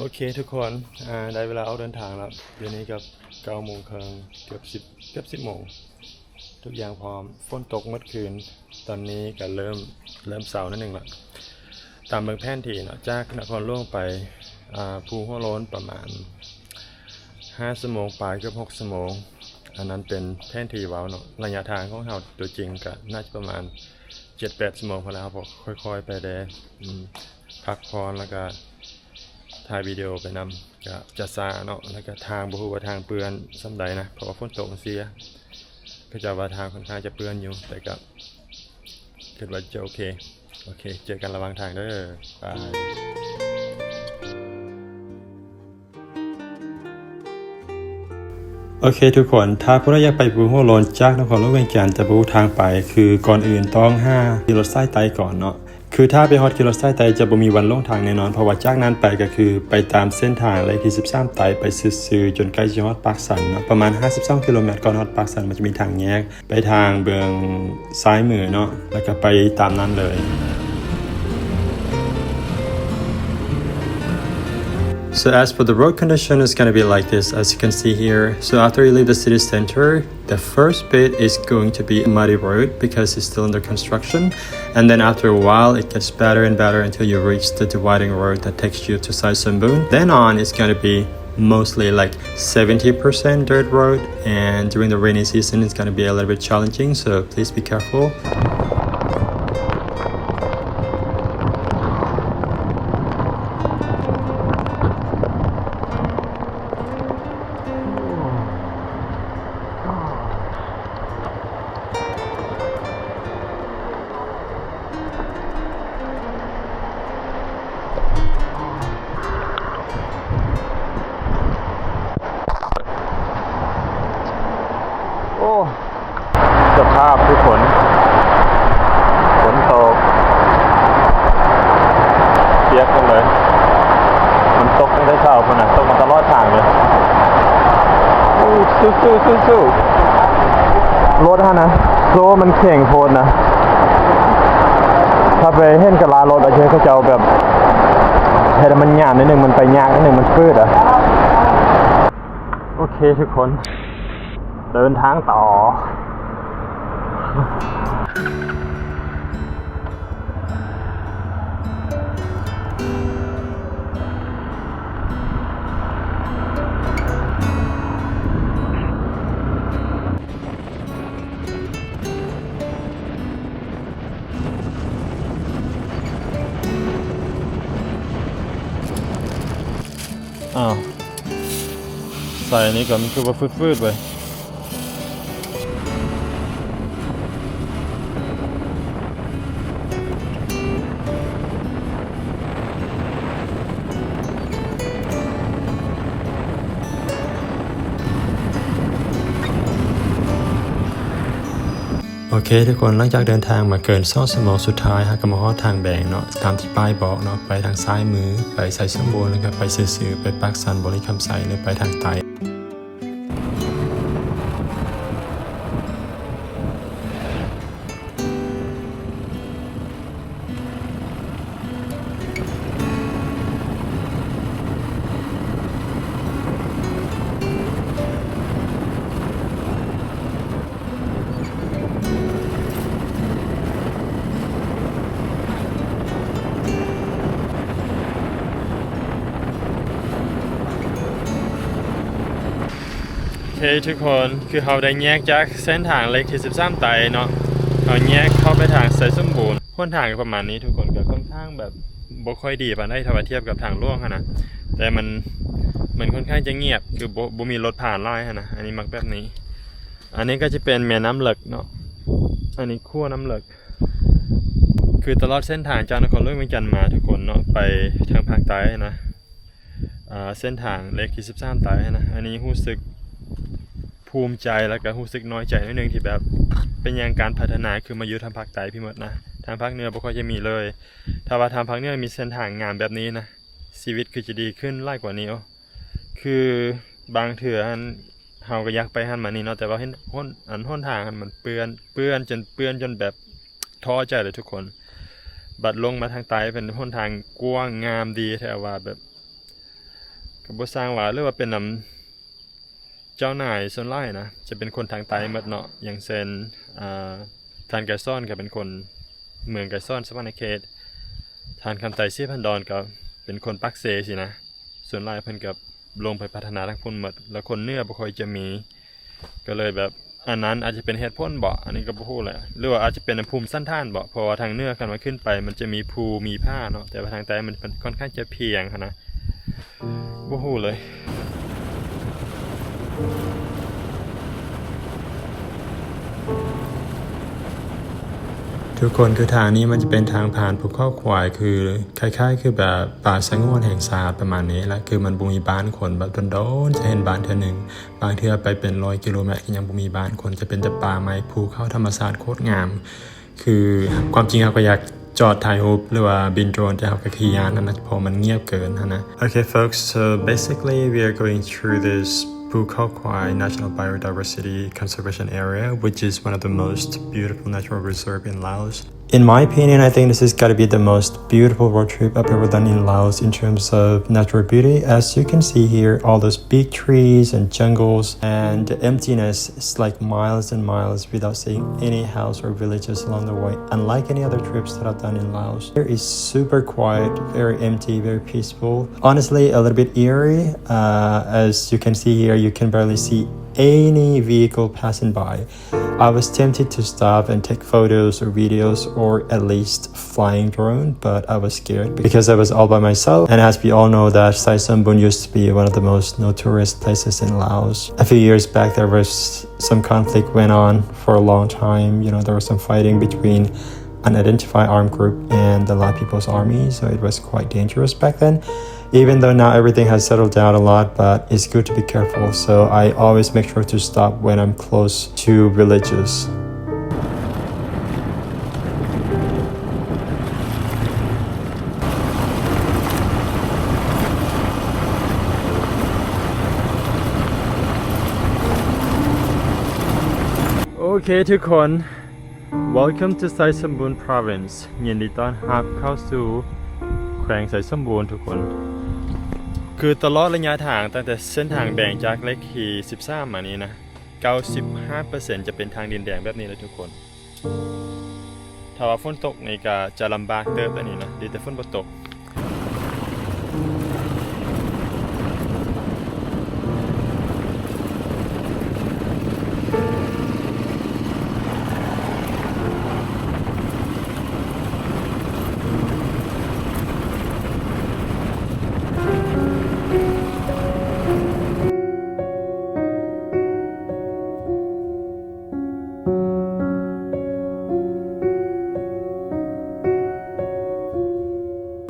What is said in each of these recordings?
ໂອເຄທຸກຄົນ ອາ ໄດ້ເວລາອອກເດີນທາງແລ້ວ. ດຽວນີ້ກໍເກົ້າໂມງເຄິ່ງ ເກືອບສິບ ເກືອບສິບໂມງ. ທຸກຢ່າງພ້ອມ. ຝົນຕົກໝົດຄືນ. ຕອນນີ້ກໍເລີ່ມ ເລີ່ມເຊົ້າໜ້ອຍໜຶ່ງລະ. ຕາມເບິ່ງແຜນທີ່ເນາະ ຈາກນະຄອນຫຼວງໄປ ອາ ພູຫົວໂລ້ນປະມານຫ້າຊົ່ວໂມງປາຍ ເກືອບຫົກຊົ່ວໂມງ. ອັນນັ້ນເປັນແຜນທີ່ເວົ້າເນາະ. ໄລຍະທາງຂອງເຮົາຕົວຈິງກໍໜ້າຈະປະມານເຈັດແປດຊົ່ວໂມງພຸ້ນແຫຼະ. ເຮົາກໍຄ່ອຍໆໄປແດ່ ອືມ ພັກຜ່ອນ ແລ້ວກໍຖ່າຍວິດີໂອໄປນຳ. ກະຈະຊ້າເນາະ ແລ້ວກະທາງບໍ່ຮູ້ວ່າທາງເປື້ອນສ່ຳໃດນະ ເພາະວ່າຝົນຕົກເສຍ. ເຂົາເຈົ້າວ່າທາງຂ້ອນຂ້າງຈະເປື້ອນຢູ່ ແຕ່ກະຄິດວ່າຈະໂອເຄ. ໂອເຄ ເຈີກັນລະຫວ່າງທາງເດີ. ບາຍ. ໂອເຄທຸກຄົນ ຖ້າຜູ້ໃດຢາກໄປພູຫົວໂລ້ນຈາກນະຄອນຫຼວງວຽງຈັນ ແຕ່ບໍ່ຮູ້ທາງໄປ ຄືກ່ອນອື່ນຕ້ອງຫາຂີ່ລົດສາຍໃຕ້ກ່ອນເນາະ. ຄືຖ້າໄປຮອດຂີ່ລົດສາຍໃຕ້ຈະບໍ່ມີວັນຫຼົງທາງແນ່ນອນ ເພາະວ່າຈາກນັ້ນໄປກໍຄືໄປຕາມເສັ້ນທາງເລກທີສິບສາມໃຕ້ໄປຊື່ໆ ຈົນໃກ້ຊິຮອດປາກຊັນເນາະ. ປະມານຫ້າສິບສອງກິໂລແມັດ ກ່ອນຮອດປາກຊັນ ມັນຈະມີທາງແຍກໄປທາງເບື້ອງຊ້າຍມືເນາະ ແລ້ວກໍໄປຕາມນັ້ນເລີຍ. So as for the road condition, it's gonna be like this, as you can see here. So after you leave the city center, the first bit is going to be a muddy road because it's still under construction, and then after a while it gets better and better until you reach the dividing road that takes you to Saisonbun. Then on, it's gonna be mostly like seventy percent dirt road, and during the rainy season it's gonna be a little bit challenging, so please be careful. ໂອ້ ສະພາບທຸກຄົນ ຝົນຕົກ ປຽກໝົດເລີຍ. ມັນຕົກຕັ້ງແຕ່ເຊົ້າພຸ້ນນະ ຕົກມາຕະຫຼອດທາງເລີຍ. ໂອ້ ສູ້ໆໆໆ ລົດຫັ້ນນະ ໂສ້ມັນແຂງໂພດນະ. ຖ້າໄປເຫັນກະລາລົດ ອາດຈະເຂົາເຈົ້າແບບເຮັດໃຫ້ມັນຍາວໜ້ອຍໜຶ່ງ ມັນໄປຍາກໜ້ອຍໜຶ່ງ ມັນຟືດອະ. ໂອເຄທຸກຄົນ ເດີນທາງຕໍ່. ອ້າວ ໃສ່ອັນນີ້ກ່ອນ ມັນຄືວ່າຟືດໆເວີຍ. ໂອເຄທຸກຄົນ ຫຼັງຈາກເດີນທາງມາເກີນສອງຊົ່ວໂມງ ສຸດທ້າຍເຮົາກໍມາຮອດທາງແບ່ງເນາະ ຕາມທີ່ປ້າຍບອກເນາະ ໄປທາງຊ້າຍມື ໄປໄຊສົມບູນ ແລ້ວກໍໄປຊື່ໆ ໄປປາກຊັນ ບໍລິຄຳໄຊ ຫຼືໄປທາງໃຕ້. ໂອເຄທຸກຄົນ ຄືເຮົາໄດ້ແຍກຈາກເສັ້ນທາງເລກທີສິບສາມໃຕ້ເນາະ ເຮົາແຍກເຂົ້າໄປທາງໄຊສົມບູນ. ຫົນທາງກໍປະມານນີ້ທຸກຄົນ ກໍຄ່ອນຂ້າງແບບບໍ່ຄ່ອຍດີປານໃດ ຖ້າວ່າທຽບກັບທາງຫຼວງຫັ້ນນະ ແຕ່ມັນ ມັນຄ່ອນຂ້າງຈະງຽບ ຄືບໍ່ ບໍ່ມີລົດຜ່ານຫຼາຍຫັ້ນນະ. ອັນນີ້ມັກແບບນີ້. ອັນນີ້ກໍຈະເປັນແມ່ນ້ຳເລິກເນາະ ອັນນີ້ຂົວນ້ຳເລິກ. ຄືຕະຫຼອດເສັ້ນທາງຈາກນະຄອນຫຼວງວຽງຈັນມາທຸກຄົນເນາະ ໄປທາງພາກໃຕ້ນະ ອ່າ ເສັ້ນທາງເລກທີສິບສາມໃຕ້ນະ ອັນນີ້ຮູ້ສຶກພູມໃຈ ແລ້ວກໍຮູ້ສຶກນ້ອຍໃຈໜ້ອຍໜຶ່ງ ທີ່ແບບເປັນຫຍັງການພັດທະນາຄືມາຢູ່ທາງພາກໃຕ້ພີ້ໝົດນະ ທາງພາກເໜືອບໍ່ຄ່ອຍຈະມີເລີຍ. ຖ້າວ່າທາງພາກເໜືອມີເສັ້ນທາງງາມແບບນີ້ນະ ຊີວິດຄືຈະດີຂຶ້ນຫຼາຍກວ່ານີ້. ໂອ້ ຄືບາງເທື່ອຫັ້ນ ເຮົາກໍຢາກໄປຫັ້ນມານີ້ເນາະ ແຕ່ວ່າເຫັນຫົນ ອັນຫົນທາງຫັ້ນມັນເປື້ອນ ເປື້ອນຈົນ ເປື້ອນຈົນແບບທໍ້ໃຈເລີຍທຸກຄົນ. ບັດລົງມາທາງໃຕ້ເປັນຫົນທາງກວ້າງງາມດີ ແຕ່ວ່າແບບ ບໍ່ຊ່າງວ່າ ຫຼືວ່າເປັນນຳເຈົ້ານາຍ ສ່ວນຫຼາຍນະຈະເປັນຄົນທາງໃຕ້ໝົດເນາະ ຢ່າງເຊັ່ນ ອ່າ ທ່ານໄກສອນກໍເປັນຄົນເມືອງໄກສອນ ສະຫວັນນະເຂດ, ທ່ານຄຳໄຕ ສີພັນດອນ ກໍເປັນຄົນປາກເຊຊີ້ນະ. ສ່ວນຫຼາຍເພິ່ນກໍລົງໄປພັດທະນາທາງພຸ້ນໝົດ ແລ້ວຄົນເໜືອບໍ່ຄ່ອຍຈະມີ ກໍເລີຍແບບ ອັນນັ້ນອາດຈະເປັນເຫດຜົນບໍ ອັນນີ້ກໍບໍ່ຮູ້ແຫຼະ ຫຼືວ່າອາດຈະເປັນນຳພູມສັນຖານບໍ ເພາະວ່າທາງເໜືອຄັນວ່າຂຶ້ນໄປມັນຈະມີພູມີຜາເນາະ ແຕ່ວ່າທາງໃຕ້ມັນ ມັນຄ່ອນຂ້າງຈະພຽງຫັ້ນນະ ບໍ່ຮູ້ເລີຍ. ທຸກຄົນ ຄືທາງນີ້ມັນຈະເປັນທາງຜ່ານພູເຂົາຄວາຍ ຄືຄ້າຍໆຄືແບບປ່າສະຫງວນແຫ່ງຊາດປະມານນີ້ແຫຼະ ຄືມັນບໍ່ມີບ້ານຄົນ ແບບດົນໆຈະເຫັນບ້ານເທື່ອໜຶ່ງ. ບາງເທື່ອໄປເປັນຮ້ອຍກິໂລແມັດກໍຍັງບໍ່ມີບ້ານຄົນ ຈະເປັນແຕ່ປ່າໄມ້ ພູເຂົາ ທຳມະຊາດໂຄດງາມ. ຄືຄວາມຈິງເຮົາກໍຢາກຈອດຖ່າຍຮູບ ຫຼືວ່າບິນໂດຣນ ແຕ່ເຮົາກໍຂີ້ຢ້ານຫັ້ນນະ ເພາະມັນງຽບເກີນຫັ້ນນະ. Okay, folks, so basically we are going through this Phu Khau Khwai National Biodiversity Conservation Area, which is one of the most beautiful natural reserve in Laos. In my opinion, I think this has gotta be the most beautiful road trip I've ever done in Laos in terms of natural beauty. As you can see here, all those big trees and jungles and the emptiness, it's like miles and miles without seeing any house or villages along the way, unlike any other trips that I've done in Laos. Here is super quiet, very empty, very peaceful. Honestly, a little bit eerie. Uh, as you can see here, you can barely see any vehicle passing by. I was tempted to stop and take photos or videos or at least flying drone, but I was scared because I was all by myself. And as we all know that Sai Sambun used to be one of the most notorious places in Laos. A few years back, there was some conflict went on for a long time. You know, there was some fighting between unidentified armed group and the La People's Army, so it was quite dangerous back then. Even though now everything has settled down a lot, but it's good to be careful, so I always make sure to stop when I'm close to villages. ໂອເຄທຸກຄົນ Welcome to Sai Sambun Province. ຍິນດີຕ້ອນຮັບເຂົ້າສູ່ແຂວງໄຊສົມບູນທຸກຄົນ. ຄືຕະຫຼອດໄລຍະທາງຕັ້ງແຕ່ເສັ້ນທາງແບ່ງຈາກເລກທີສິບສາມມານີ້ນະ ເກົ້າສິບຫ້າເປີເຊັນຈະເປັນທາງດິນແດງແບບນີ້ເລີຍທຸກຄົນ. ຖ້າວ່າຝົນຕົກນີ້ກໍຈະລຳບາກເຕີບແລ້ວນີ້ນະ ດີແຕ່ຝົນບໍ່ຕົກ.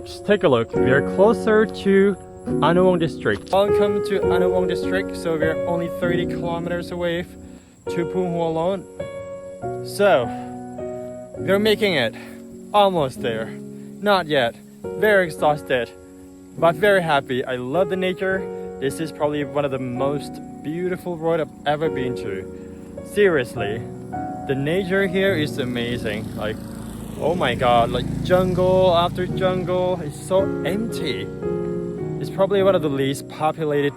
Just take a look. We are closer to Anawong District. Welcome to Anawong District. So we are only thirty kilometers away f-, to Phung Hualon. So, we're making it. Almost there. Not yet. Very exhausted, but very happy. I love the nature. This is probably one of the most beautiful road I've ever been to. Seriously, the nature here is amazing. Like, oh my God, like, jungle after jungle. It's so empty. It's probably one of the least populated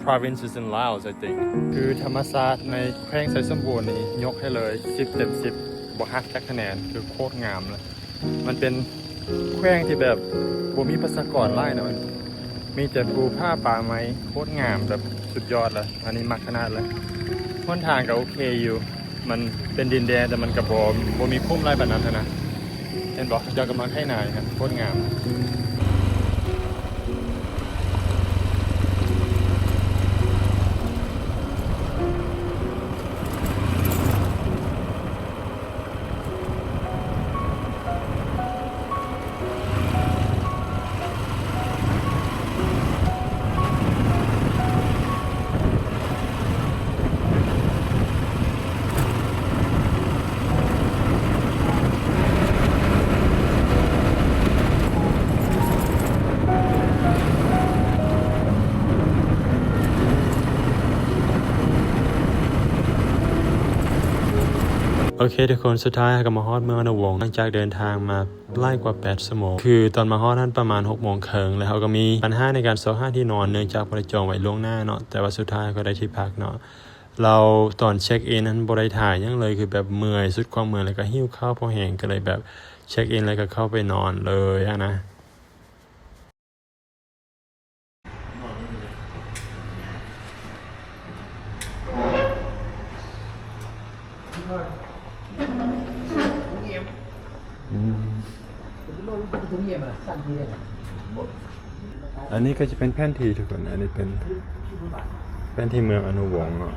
provinces in Laos, I think. ຄືທຳມະຊາດໃນແຂວງໄຊສົມບູນນີ້ຍົກໃຫ້ເລີຍ ສິບເຕັມສິບ ບໍ່ຫັກຈັກຄະແນນ ຄືໂຄດງາມເລີຍ. ມັນເປັນແຂວງທີ່ແບບບໍ່ມີປະຊາກອນຫຼາຍນະ ມັນມີແຕ່ພູຜາປ່າໄມ້ ໂຄດງາມ ແບບສຸດຍອດເລີຍ. ອັນນີ້ມັກຂະໜາດເລີຍ. ຫົນທາງກໍໂອເຄຢູ່ ມັນເປັນດິນແດງ ແຕ່ມັນກໍບໍ່ ບໍ່ມີຂຸມຫຼາຍປານນັ້ນຫັ້ນນະ. ເຫັນບໍ່ ເຂົາເຈົ້າກຳລັງໄຖນາຢູ່ຫັ້ນ ໂຄດງາມ. ໂອເຄທຸກຄົນ, ສຸດທ້າຍເຮົາກໍມາຮອດເມືອງອະນຸວົງ ຫຼັງຈາກເດີນທາງມາຫຼາຍກວ່າແປດຊົ່ວໂມງ. ຄືຕອນມາຮອດຫັ້ນປະມານຫົກໂມງເຄິ່ງ ແລ້ວເຮົາກໍມີບັນຫາໃນການຊອກຫາທີ່ນອນ ເນື່ອງຈາກບໍ່ໄດ້ຈອງໄວ້ລ່ວງໜ້າເນາະ, ແຕ່ວ່າສຸດທ້າຍເຮົາກໍໄດ້ທີ່ພັກເນາະ. ແລ້ວຕອນເຊັກອິນຫັ້ນບໍ່ໄດ້ຖ່າຍຫຍັງເລີຍ, ຄືແບບເມື່ອຍສຸດຄວາມເມື່ອຍ ແລ້ວກໍຫິວເຂົ້າພໍແຮງ, ກໍເລີຍແບບເຊັກອິນແລ້ວກໍເຂົ້າໄປນອນເລີຍຫັ້ນນະ. ອືມ ອັນນີ້ກໍຈະເປັນແຜນທີ່ທຸກຄົນ, ອັນນີ້ເປັນແຜນທີ່ເມືອງອະນຸວົງເນາະ.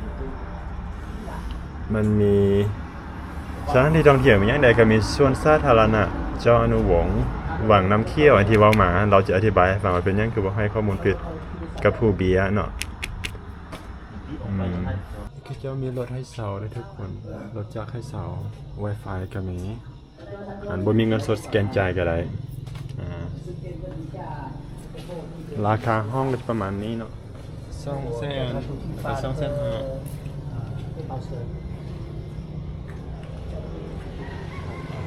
ມັນມີສະຖານທີ່ທ່ອງທ່ຽວມີຫຍັງແດ່? ກໍມີສວນສາທາລະນະເຈົ້າອະນຸວົງ, ວັງນ້ຳຂຽວ ອັນທີ່ເວົ້າມາ, ລາວຈະອະທິບາຍໃຫ້ຟັງວ່າເປັນຫຍັງຄືບໍ່ໃຫ້ຂໍ້ມູນຜິດກັບຜູ້ເບ້ຍເນາະ. ອືມ ເຂົາເຈົ້າມີລົດໃຫ້ເຊົ່າເດ້ທຸກຄົນ, ລົດຈັກໃຫ້ເຊົ່າ, ວາຍຟາຍກໍມີ. ອັນບໍ່ມີເງິນສົດສະແກນຈ່າຍກໍໄດ້. ອ່າ ລາຄາຫ້ອງກໍຈະປະມານນີ້ເນາະ, ສອງແສນ ສອງແສນຫ້າ.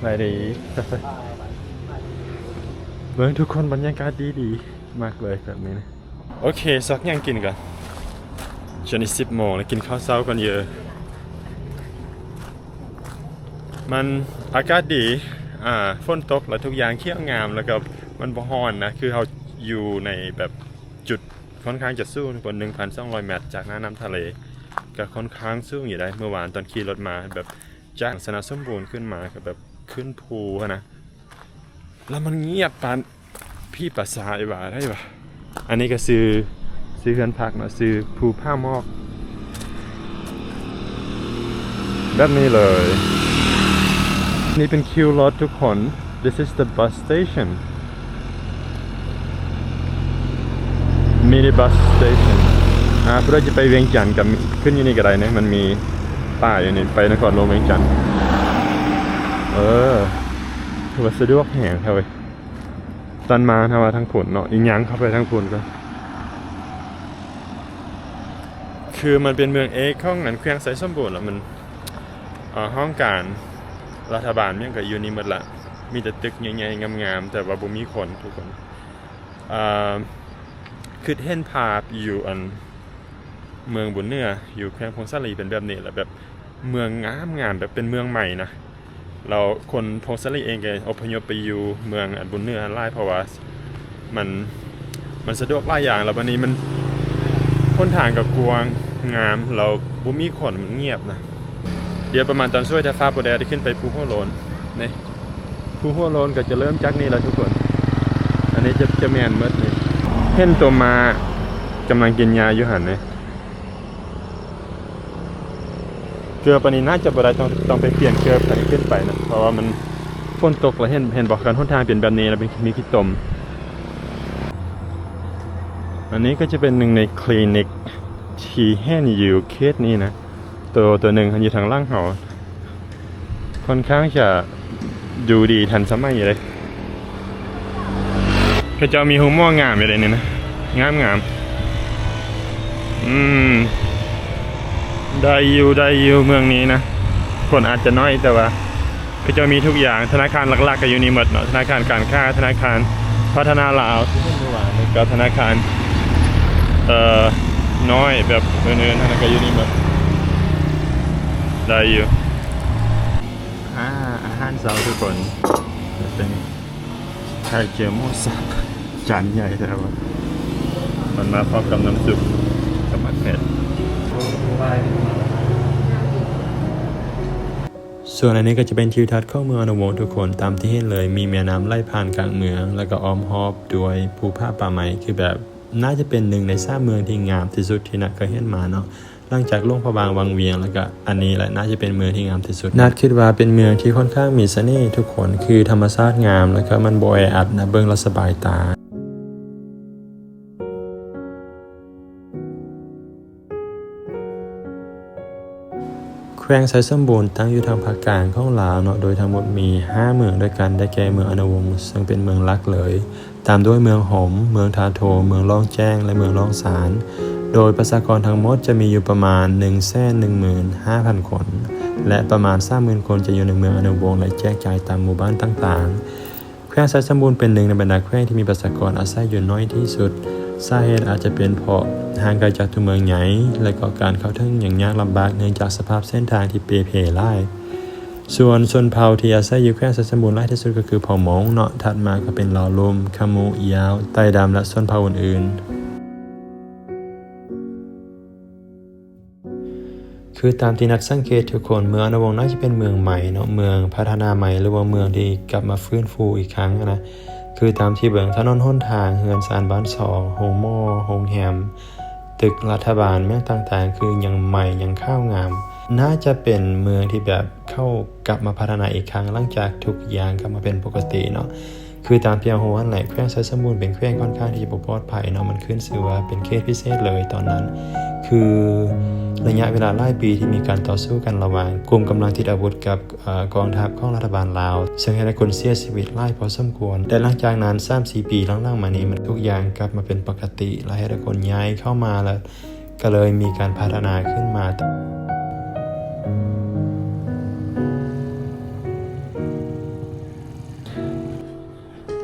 ໄດ້ດີ ເບິ່ງທຸກຄົນ, ບັນຍາກາດດີໆ, ມັກເລີຍແບບນີ້ນະ. ໂອເຄ, ຊອກຫຍັງກິນກ່ອນ, ຈະໄດ້ສິບໂມງແລ້ວ, ກິນເຂົ້າເຊົ້າກ່ອນເດີ້. ມັນອາກາດດີ, ອ່າ ຝົນຕົກ ແລ້ວທຸກຢ່າງຂຽວງາມ, ແລ້ວກໍມັນບໍ່ຮ້ອນນະ, ຄືເຮົາຢູ່ໃນແບບຈຸດຄ່ອນຂ້າງຈະສູງ, ໜຶ່ງພັນສອງຮ້ອຍແມັດຈາກໜ້ານ້ຳທະເລ, ກໍຄ່ອນຂ້າງສູງຢູ່ໄດ໋. ເມື່ອວານຕອນຂີ່ລົດມາ ແບບຈາກຊະນະສົມບູນຂຶ້ນມາ ກໍແບບຂຶ້ນພູຫັ້ນນະ, ແລ້ວມັນງຽບປານ ຜີປາສາດ ໄອ້ຫວ່າໄດ້ຫວາ. ອັນນີ້ກໍຊື່ ຊື່ເຮືອນພັກເນາະ, ຊື່ພູຜາໝອກ ແບບນີ້ເລີຍ. ນີ້ເປັນຄິວລົດທຸກຄົນ. This is the bus station, minibus station. ອ່າ ຜູ້ໃດຈະໄປວຽງຈັນກໍຂຶ້ນຢູ່ນີ້ກໍໄດ້ເນາະ, ມັນມີປ້າຍຢູ່ນີ້, ໄປນະຄອນຫຼວງວຽງຈັນ. ເອີ ຖືວ່າສະດວກແຮງແທ້ເວີຍ. ຕັນມາທາງວ່າທາງພຸ້ນເນາະ, ອີຫຍັງເຂົ້າໄປທາງພຸ້ນກໍ ຄືມັນເປັນເມືອງເອກຂອງອັນແຂວງໄຊສົມບູນ, ແລ້ວມັນ ເອີ ຫ້ອງການລັດຖະບານຫຍັງກໍຢູ່ນີ້ໝົດລະ, ມີແຕ່ຕຶກໃຫຍ່ໆງາມໆ, ແຕ່ວ່າບໍ່ມີຄົນທຸກຄົນ. ເອີ ຄິດເຫັນພາບຢູ່ອັນເມືອງບຸນເໜືອ ຢູ່ແຂວງຜົ້ງສາລີເປັນແບບນີ້, ແລ້ວແບບ ເມືອງງາມໆ ແບບເປັນເມືອງໃໝ່ນະ, ແລ້ວຄົນຜົ້ງສາລີເອງກໍອົບພະຍົບໄປຢູ່ເມືອງອັນບຸນເໜືອຫັ້ນຫຼາຍ ເພາະວ່າມັນ ມັນສະດວກຫຼາຍຢ່າງ, ແລ້ວບັດນີ້ມັນ ຫົນທາງກໍກວ້າງງາມ, ແລ້ວບໍ່ມີຄົນ, ມັນງຽບນະ. ດຽວປະມານຕອນສວຍ ຖ້າຟ້າບໍ່ແດດ ໄດ້ຂຶ້ນໄປພູຫົວໂລ້ນ. ນີ້ ພູຫົວໂລ້ນກໍຈະເລີ່ມຈາກນີ້ແຫຼະທຸກຄົນ, ອັນນີ້ຈະ ຈະແມ່ນໝົດນີ້. ເຫັນຕົວມ້າກຳລັງກິນຫຍ້າຢູ່ຫັ້ນນີ້. ເກືອບອັນນີ້ໜ້າຈະບໍ່ໄດ້, ຕ້ອງ ຕ້ອງໄປປ່ຽນເກີບຄັນຂຶ້ນໄປນະ, ເພາະວ່າມັນຝົນຕົກແລ້ວ ເຫັນ ເຫັນບໍ່, ຄັນຫົນທາງເປັນແບບນີ້ແລ້ວ ເປັນ ມີຂີ້ຕົມ. ອັນນີ້ກໍຈະເປັນໜຶ່ງໃນຄລີນິກທີ່ເຫັນຢູ່ເຂດນີ້ນະ, ໂຕ ໂຕໜຶ່ງຢູ່ທາງຫຼັງເຮົາ. ຄ່ອນຂ້າງຈະດູດີທັນສະໄໝຢູ່ເດ້. ເຂົາເຈົ້າມີໂຮງໝໍງາມຢູ່ເດ້ນີ້ນະ, ງາມໆ. ອືມ ໄດ້ຢູ່ ໄດ້ຢູ່ ເມືອງນີ້ນະ. ຄົນອາດຈະໜ້ອຍ ແຕ່ວ່າເຂົາເຈົ້າມີທຸກຢ່າງ. ທະນາຄານຫຼັກໆກໍຢູ່ນີ້ໝົດເນາະ, ທະນາຄານການຄ້າ, ທະນາຄານພັດທະນາລາວ ທີ່ເຫັນເມື່ອວານນີ້, ກັບທະນາຄານ ເອີ ນ້ອຍແບບອື່ນໆ ນັ້ນກໍຢູ່ນີ້ໝົດ. ໄດ້ຢູ່. ອ່າ ອາຫານເຊົ້າທຸກຄົນ ເປັນໄຂ່ເຈີໝູສັບ ຈານໃຫຍ່ແທ້ວ່າ. ມັນມາພ້ອມກັບນ້ຳຊຸບກັບໝາກເຜັດ. ສ່ວນອັນນີ້ກໍຈະເປັນທິວທັດຂອງເມືອງອະນຸວົງທຸກຄົນ, ຕາມທີ່ເຫັນເລີຍ ມີແມ່ນ້ຳໄຫຼຜ່ານກາງເມືອງ ແລ້ວກໍອ້ອມຮອບດ້ວຍພູຜາປ່າໄມ້, ຄືແບບໜ້າຈະເປັນໜຶ່ງໃນສາມເມືອງທີ່ງາມທີ່ສຸດທີ່ນັດເຄີຍເຫັນມາເນາະ. ຫຼັງຈາກຫຼວງພະບາງວັງວຽງແລ້ວກະ ອັນນີ້ແຫຼະໜ້າຈະເປັນເມືອງທີ່ງາມທີ່ສຸດ. ນັດຄິດວ່າເປັນເມືອງທີ່ຂ້ອນຂ້າງມີສະເໜ່ທຸກຄົນ, ຄືທຳມະຊາດງາມ ແລ້ວກະມັນບໍ່ແອອັດນະ, ເບິ່ງແລ້ວສະບາຍຕາ. ແຂວງໄຊສົມບູນຕັ້ງຢູ່ທາງພາກກາງຂອງລາວເນາະ, ໂດຍທັງໝົດມີຫ້າເມືອງດ້ວຍກັນ, ໄດ້ແກ່ເມືອງອະນຸວົງ ເຊິ່ງເປັນເມືອງຫຼັກເລີຍ. ຕາມດ້ວຍເມືອງຫົມ, ເມືອງທາໂທ, ເມືອງລ່ອງແຈ້ງ ແລະ ເມືອງລ່ອງຊານ, ໂດຍປະຊາກອນທັງໝົດຈະມີຢູ່ປະມານໜຶ່ງແສນໜຶ່ງໝື່ນຫ້າພັນຄົນ ແລະ ປະມານສາມໝື່ນຄົນຈະຢູ່ໃນເມືອງອະນຸວົງ ແລະ ແຈກຈ່າຍຕາມໝູ່ບ້ານຕ່າງໆ. ແຂວງໄຊສົມບູນເປັນໜຶ່ງໃນບັນດາແຂວງທີ່ມີປະຊາກອນອາໄສຢູ່ໜ້ອຍທີ່ສຸດ. ສາເຫດອາດຈະເປັນເພາະຫ່າງໄກຈາກຕົວເມືອງໃຫຍ່ ແລະ ກໍການເຂົ້າເຖິງຫຍຸ້ງຍາກລຳບາກເນື່ອງຈາກສະພາບເສັ້ນທາງທີ່ເປ່ເພຫຼາຍ. ສ່ວນຊົນເຜົ່າທີ່ອາໄສຢູ່ແຂວງໄຊສົມບູນຫຼາຍທີ່ສຸດກໍຄືເຜົ່າມົ້ງເນາະ, ຖັດມາກໍເປັນລາວລຸ່ມ, ຂະມຸ, ຢາວ, ໄຕດຳ ແລະ ຊົນເຜົ່າອື່ນໆ. ຄືຕາມທີ່ນັກສັງເກດທຸກຄົນ, ເມືອງອະນຸວົງໜ້າຈະເປັນເມືອງໃໝ່ເນາະ, ເມືອງພັດທະນາໃໝ່ ຫຼືວ່າເມືອງທີ່ກັບມາຟື້ນຟູອີກຄັ້ງນະ. ຄືຕາມທີ່ເບິ່ງຖະໜົນຫົນທາງ, ເຮືອນຊານບ້ານຊ່ອງ, ໂຮງໝໍ, ໂຮງແຮມ, ຕຶກລັດຖະບານ, ເມືອງຕ່າງໆ ຄືຍັງໃໝ່, ຍັງຂາວງາມ. ໜ້າຈະເປັນເມືອງທີ່ແບບເຂົາກັບມາພັດທະນາອີກຄັ້ງ ຫຼັງຈາກທຸກຢ່າງກັບມາເປັນປົກກະຕິເນາະ. ຄືຕາມທີ່ເຮົາຮູ້ຫັ້ນແຫຼະ, ແຂວງໄຊສົມບູນເປັນແຂວງຂ້ອນຂ້າງທີ່ຈະບໍ່ປອດໄພເນາະ, ມັນຂຶ້ນຊື່ວ່າເປັນເຂດພິເສດເລີຍຕອນນັ້ນ. ຄືໄລຍະເວລາຫຼາຍປີທີ່ມີການຕໍ່ສູ້ກັນລະຫວ່າງກຸ່ມກຳລັງຕິດອາວຸດກັບ ເອີ ກອງທັບຂອງລັດຖະບານລາວ, ເຊິ່ງເຮັດໃຫ້ຄົນເສຍຊີວິດຫຼາຍພໍສົມຄວນ. ແຕ່ຫຼັງຈາກນັ້ນ ສາມສີ່ປີຫຼັງໆມານີ້, ມັນທຸກຢ່າງກັບມາເປັນປົກກະຕິ ແລະ ເຮັດໃຫ້ຄົນຍ້າຍເຂົ້າມາ ແລະ ກໍເລີຍມີການພັດທະນາຂຶ້ນມາ.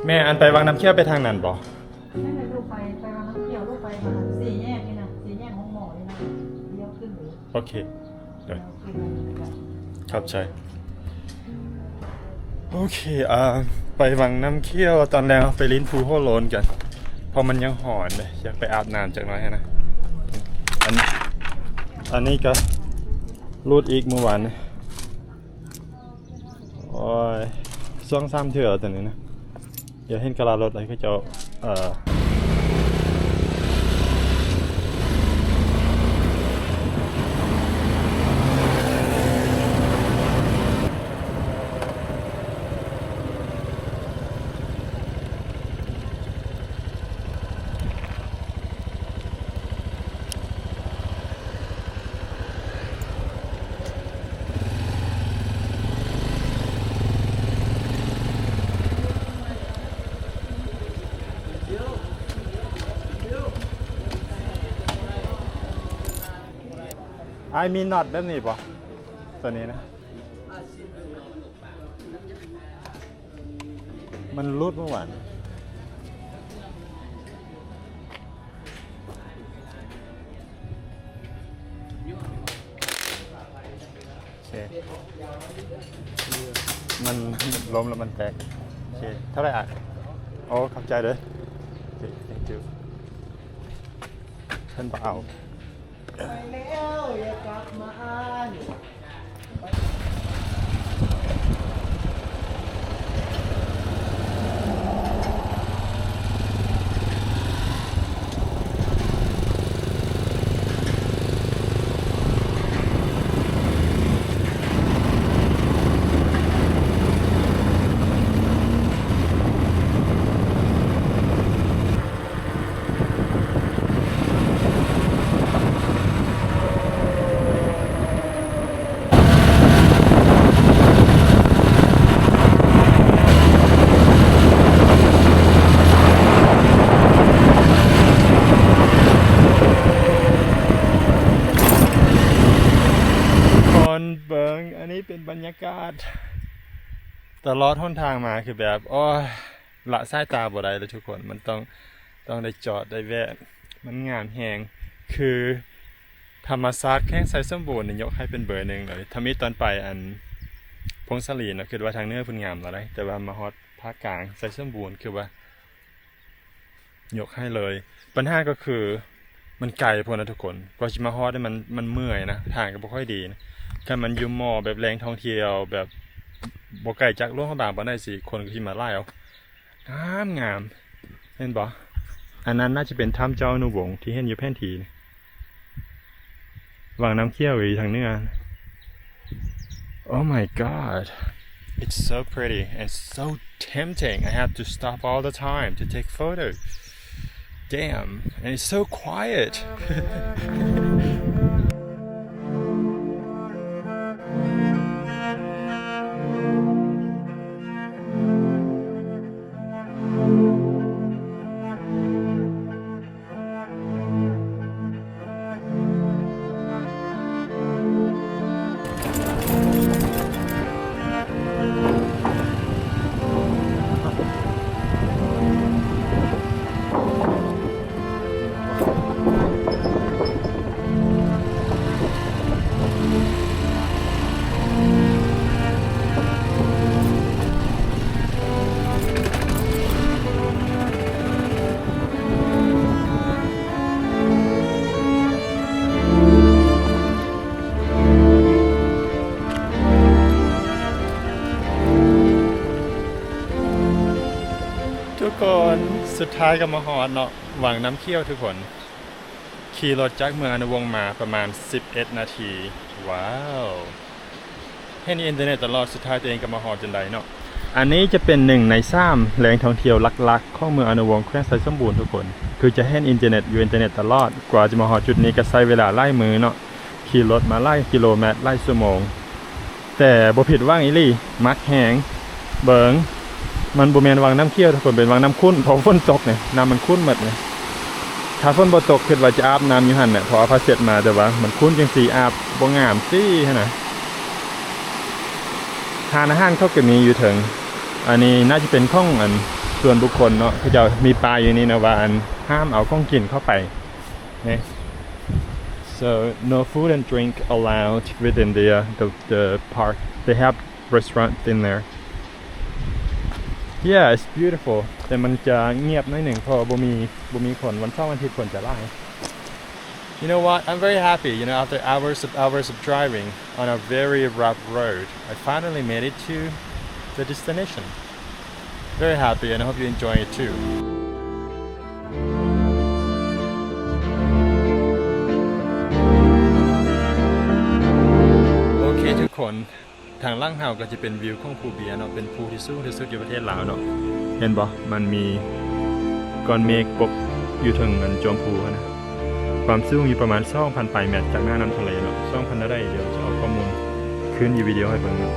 ແມ່ ອັນໄປວັງນ້ຳຂຽວໄປທາງນັ້ນບໍ່? ແມ່ນແຫຼະລູກ ໄປ ໄປວັງນ້ຳຂຽວລູກ ໄປ ໄປ ສີ່ແຍກນີ້ນະ ສີ່ແຍກໂຮງໝໍນີ້ນະ ລ້ຽວຂຶ້ນເລີຍ. ໂອເຄ ໂດຍ ຂອບໃຈ. ໂອເຄ ອ່າ ໄປວັງນ້ຳຂຽວ ຕອນແລງເຮົາໄປຫຼິ້ນພູຫົວໂລ້ນກັນ ເພາະມັນຍັງຮ້ອນເດ້ ຢາກໄປອາບນ້ຳຈັກໜ້ອຍຫັ້ນນະ. ອັນ ອັນນີ້ກໍຫຼຸດອີກມື້ວານນີ້. ໂອ້ຍ ສອງສາມເທື່ອແລ້ວຕອນນີ້ນະ. ດຽວເຫັນກະລາລົດໃຫ້ເຂົາເຈົ້າ ເອີ ອ້າຍມີນັອດແບບນີ້ບໍ່? ຕົວນີ້ນະ ມັນຫຼຸດເມື່ອວານ. ໂອເຄ ມັນລົ້ມແລ້ວມັນແຕກ. ໂອເຄ ເທົ່າໃດອ້າຍ? ໂອ້ ຂອບໃຈເດີ້. ໂອເຄ thank you. ເພິ່ນບໍ່ເອົາ. ໄປແລ້ວ ຢ່າກັບມາອ້າຍ. ທຸກຄົນເບິ່ງ ອັນນີ້ເປັນບັນຍາກາດຕະຫຼອດຫົນທາງມາ ຄືແບບ ໂອ້ຍ ລະສາຍຕາບໍ່ໄດ້ເລີຍທຸກຄົນ ມັນຕ້ອງ ຕ້ອງໄດ້ຈອດໄດ້ແວະ ມັນງາມແຮງ. ຄືທຳມະຊາດແຂວງໄຊສົມບູນນີ້ຍົກໃຫ້ເປັນເບີໜຶ່ງເລີຍ. ທຳອິດຕອນໄປອັນຜົ້ງສາລີເນາະ ຄິດວ່າທາງເໜືອເພິ່ນງາມແລ້ວໃດ໋ ແຕ່ວ່າມາຮອດພາກກາງໄຊສົມບູນ ຄືວ່າຍົກໃຫ້ເລີຍ. ບັນຫາກໍຄື ມັນໄກໂພດນະທຸກຄົນ ກວ່າຊິມາຮອດນີ້ມັນ ມັນເມື່ອຍນະ ທາງກໍບໍ່ຄ່ອຍດີນະ. ຄັນມັນຢູ່ໝໍ້ແບບແຫຼ່ງທ່ອງທ່ຽວ ແບບບໍ່ໄກຈາກຫຼວງພະບາງປານໃດຊິ ຄົນກໍຊິມາຫຼາຍເອົາ. ງາມໆ ເຫັນບໍ່? ອັນນັ້ນໜ້າຈະເປັນຖ້ຳເຈົ້າອະນຸວົງທີ່ເຫັນຢູ່ແຜນທີ່ນີ້. ວັງນ້ຳຂຽວຢູ່ທາງເໜືອ. Oh my god, it's so pretty and so tempting. I have to stop all the time to take photo. Damn, and it's so quiet. ເ ທ້າຍກໍມາຮອດເນາະ ວັງນ້ຳຂຽວທຸກຄົນ. ຂີ່ລົດຈາກເມືອງອະນຸວົງມາປະມານສິບເອັດນາທີ. ວ້າວ ເຫັນອິນເຕີເນັດຕະຫຼອດ, ສຸດທ້າຍຕົວເອງກໍມາຮອດຈົນໄດ້ເນາະ. ອັນນີ້ຈະເປັນໜຶ່ງໃນສາມແຫຼ່ງທ່ອງທ່ຽວຫຼັກໆຂອງເມືອງອະນຸວົງ ແຂວງໄຊສົມບູນທຸກຄົນ. ຄືຈະເຫັນອິນເຕີເນັດຢູ່, ອິນເຕີເນັດຕະຫຼອດ. ກວ່າຈະມາຮອດຈຸດນີ້ກໍໃຊ້ເວລາຫຼາຍມື້ເນາະ. ຂີ່ລົດມາຫຼາຍກິໂລແມັດ, ຫຼາຍຊົ່ວໂມງ. ແຕ່ບໍ່ຜິດຫວັງອີ່ຫຼີ, ມັກແຮງ. ເບິ່ງ, ມັນບໍ່ແມ່ນວັງນ້ຳຂຽວທຸກຄົນ, ເປັນວັງນ້ຳຂຸ້ນ, ເພາະຝົນຕົກນີ້ ນ້ຳມັນຂຸ້ນໝົດນີ້. ຖ້າຝົນບໍ່ຕົກ ຄິດວ່າຈະອາບນ້ຳຢູ່ຫັ້ນແຫຼະ, ເພາະວ່າຜ້າເຊັດມາ, ແຕ່ວ່າມັນຂຸ້ນຈັ່ງຊີ້ ອາບບໍ່ງາມຊີ້ຫັ້ນນະ. ຮ້ານອາຫານເຂົາກໍມີຢູ່ເທິງ. ອັນນີ້ໜ້າຈະເປັນຂອງ ອັນ ສ່ວນບຸກຄົນເນາະ, ເຂົາເຈົ້າມີປ້າຍຢູ່ນີ້ນະ ວ່າ ອັນ ຫ້າມເອົາຂອງກິນເຂົ້າໄປ. So no food and drink allowed within the, uh, the, the park. They have restaurant in there. Yeah, it's beautiful. ແຕ່ມັນຈະງຽບໜ້ອຍໜຶ່ງ ເພາະວ່າບໍ່ມີ, ບໍ່ມີຄົນ. ວັນເສົາວັນອາທິດຄົນຈະຫຼາຍ. You know what? I'm very happy. You know, after hours of, hours of driving on a very rough road, I finally made it to the destination. Very happy and I hope you enjoy it too. ໂອເຄທຸກຄົນ, ທາງຫຼັງເຮົາກໍຈະເປັນວິວຂອງພູເບຍເນາະ, ເປັນພູທີ່ສູງທີ່ສຸດຢູ່ປະເທດລາວເນາະ. ເຫັນບໍ່? ມັນມີກ້ອນເມກປົກຢູ່ເທິງອັນຈອມພູຫັ້ນນະ. ຄວາມສູງຢູ່ປະມານສອງພັນປາຍແມັດຈາກໜ້ານ້ຳທະເລເນາະ, ສອງພັນເທົ່າໃດ ດຽວຈະເອົາຂໍ້ມູນຂຶ້ນຢູ່ວິດີໂອໃຫ້ເບິ່ງເນາະ.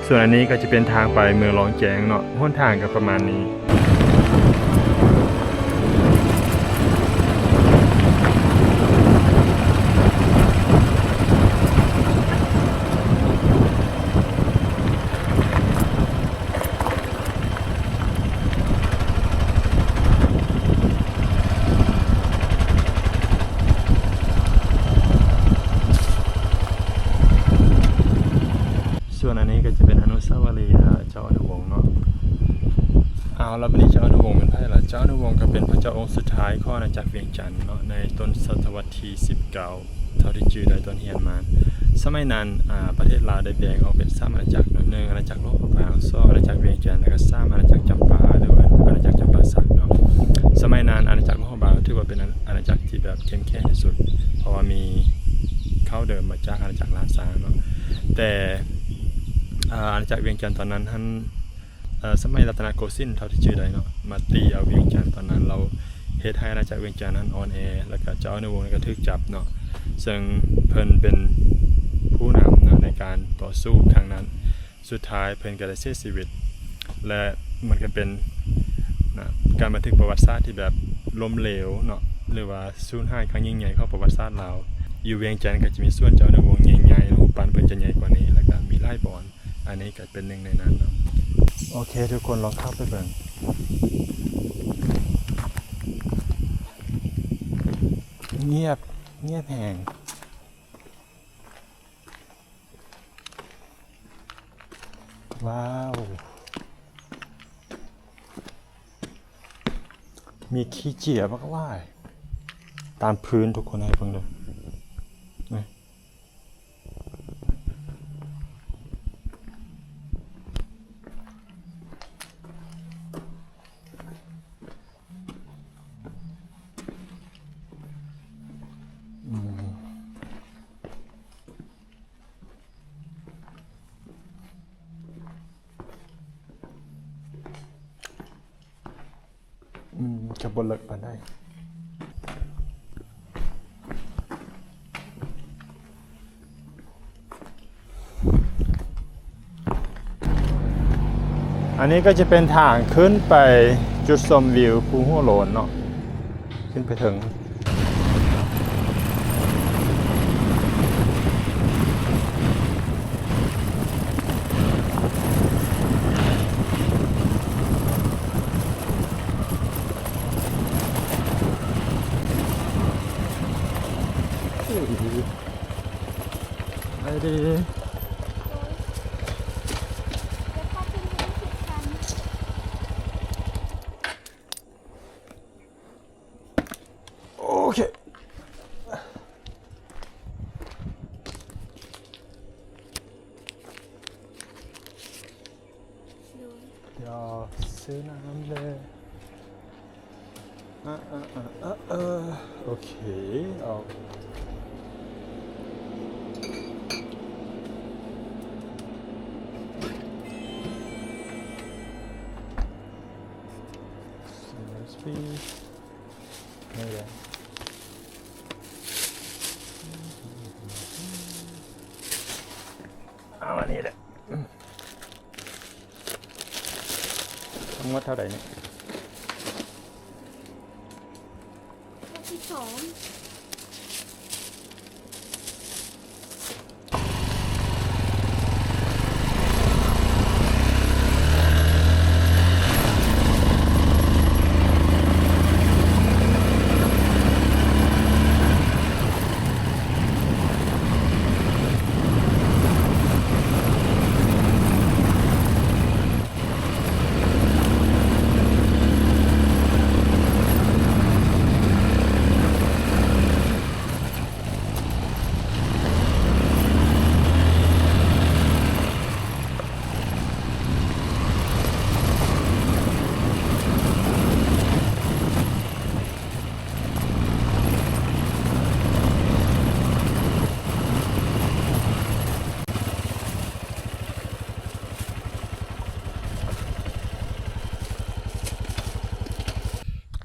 ສ່ວນອັນນີ້ກໍຈະເປັນທາງໄປເມືອງລອງແຈ້ງເນາະ, ຫົນທາງກໍປະມານນີ້. ສ່ວນອັນນີ້ກໍຈະເປັນອະນຸສາວະລີ ເອີ ເຈົ້າອະນຸວົງເນາະ. ເອົາລະ ບາດນີ້ເຈົ້າອະນຸວົງແມ່ນໃຜລະ? ເຈົ້າອະນຸວົງກໍເປັນພະເຈົ້າອົງສຸດທ້າຍຂອງອານາຈັກວຽງຈັນເນາະ ໃນຕົ້ນສະຕະວັດທີສິບເກົ້າ. ເທົ່າທີ່ຈື່ໄດ້ຕອນຮຽນມາ. ສະໄໝນັ້ນ ອາ ປະເທດລາວໄດ້ແບ່ງອອກເປັນສາມອານາຈັກເນາະ, ໜຶ່ງ ອານາຈັກຫຼວງພະບາງ, ສອງ ອານາຈັກວຽງຈັນ ແລະກະສາມ ອານາຈັກຈຳປາ ຫຼືວ່າອານາຈັກຈຳປາສັກເນາະ. ສະໄໝນັ້ນ ອານາຈັກຫຼວງພະບາງຖືວ່າເປັນອານາຈັກທີ່ແບບເຂັ້ມແຂງທີ່ສຸດ ເພາະວ່າມີເຄົ້າເດີມມາຈາກອານາຈັກລ້ານຊ້າງເນາະ. ແຕ່ ອາ ອານາຈັກວຽງຈັນຕອນນັ້ນຫັ້ນ ເອີ ສະໄໝລັດຕະນະໂກສິນ ເທົ່າທີ່ຈື່ໄດ້ເນາະ ມາຕີເອົາວຽງຈັນຕອນນັ້ນ ແລ້ວເຮັດໃຫ້ອານາຈັກວຽງຈັນນັ້ນອ່ອນແອ ແລ້ວກະເຈົ້າອະນຸວົງກໍຖືກຈັບເນາະ. ເຊິ່ງເພິ່ນເປັນຜູ້ນຳເນາະໃນການຕໍ່ສູ້ຄັ້ງນັ້ນ, ສຸດທ້າຍເພິ່ນກໍໄດ້ເສຍຊີວິດ ແລະ ມັນກໍເປັນນະ ການບັນທຶກປະຫວັດສາດທີ່ແບບລົ້ມເຫຼວເນາະ ຫຼືວ່າສູນຫາຍຄັ້ງຍິ່ງໃຫຍ່ຂອງປະຫວັດສາດລາວ. ຢູ່ວຽງຈັນກໍຈະມີສວນເຈົ້າອະນຸວົງໃຫຍ່ໆ ຮູບປັ້ນເພິ່ນຈະໃຫຍ່ກວ່ານີ້ ແລ້ວກໍມີຫຼາຍບ່ອນ. ອັນນີ້ກໍເປັນໜຶ່ງໃນນັ້ນເນາະ. ໂອເຄ ທຸກຄົນລອງເຂົ້າໄປເບິ່ງ. ງຽບ, ງຽບແຮງ. ວ້າວ. ມີຂີ້ເຈຍບັກຫຼາຍຕາມພື້ນ ທຸກຄົນໃຫ້ເບິ່ງເດີ. ນີ້. ອືມ ກໍບໍ່ເລິກປານໃດ. ອັນນີ້ກໍຈະເປັນທາງຂຶ້ນໄປຈຸດຊົມວິວພູຫົວໂລ້ນເນາະ, ຂຶ້ນໄປເທິງ. ໄປເດ້. ໂອເຄ. ດຽວຊື້ນ້ຳເລີຍ. ເຄ ເອົາ ເອົາອັນນີ້ແຫຼະ. ທັງໝົດເທົ່າໃດນີ້? ຫົກສິບສອງ.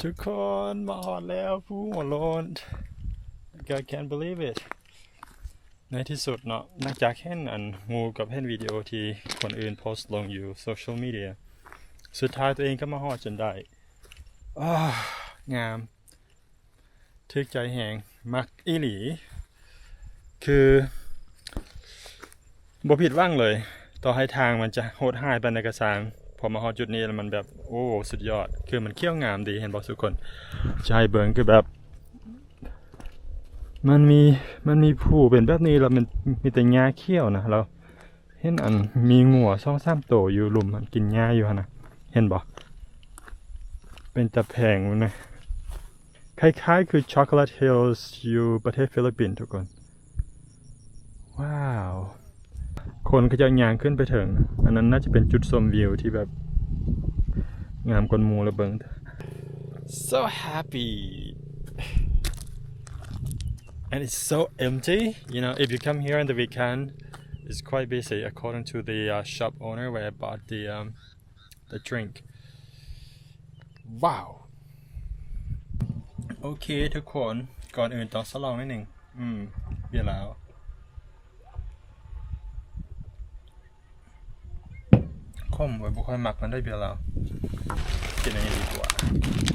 ທຸກຄົນ ມາຮອດແລ້ວ ພູຫົວໂລ້ນ. I can't believe it. ໃນທີ່ສຸດເນາະ ຫຼັງຈາກເຫັນອັນຮູບກັບເຫັນວິດີໂອທີ່ຄົນອື່ນໂພສລົງຢູ່ໂຊຊຽວມີເດຍ ສຸດທ້າຍຕົວເອງກໍມາຮອດຈົນໄດ້. ອ້າ ງາມ ຖືກໃຈແຮງ ມັກອີ່ຫຼີ ຄືບໍ່ຜິດຫວັງເລີຍ. ຕໍ່ໃຫ້ທາງມັນຈະໂຫດຮ້າຍປານໃດກໍຊ່າງ ພໍມາຮອດຈຸດນີ້ແລ້ວມັນແບບ ໂອ້ ສຸດຍອດ ຄືມັນຂຽວງາມດີ. ເຫັນບໍ່ທຸກຄົນ? ຈະໃຫ້ເບິ່ງ ຄືແບບ ມັນມີ ມັນມີພູເປັນແບບນີ້ ແລ້ວມັນມີແຕ່ຫຍ້າຂຽວນະ. ແລ້ວເຫັນອັນມີງົວສອງສາມໂຕຢູ່ລຸ່ມຫັ້ນ ກິນຫຍ້າຢູ່ຫັ້ນນະ. ເຫັນບໍ່? ເປັນຕາແພງແມ່ນ ຄ້າຍໆຄື Chocolate Hills ຢູ່ປະເທດຟີລິບປິນ ທຸກຄົນ. ວ້າວ ຄົນເຂົາເຈົ້າຍ່າງຂຶ້ນໄປເຖິງ ອັນນັ້ນໜ້າຈະເປັນຈຸດຊົມວິວທີ່ແບບງາມກວ່າໝູ່ລະເບິ່ງ. So happy and it's so empty, you know, if you come here on the weekend, it's quite busy according to the, uh, shop owner where I bought the, um, the drink. ວ້າວ ໂອເຄທຸກຄົນ ກ່ອນອື່ນຕ້ອງສະຫຼອງໜ້ອຍໜຶ່ງ. ອືມ ເບຍລາວ ຂົມ ຂ້ອຍບໍ່ຄ່ອຍມັກມັນໄດ໋ ເບຍລາວ. ກິນອັນນີ້ດີກວ່າ.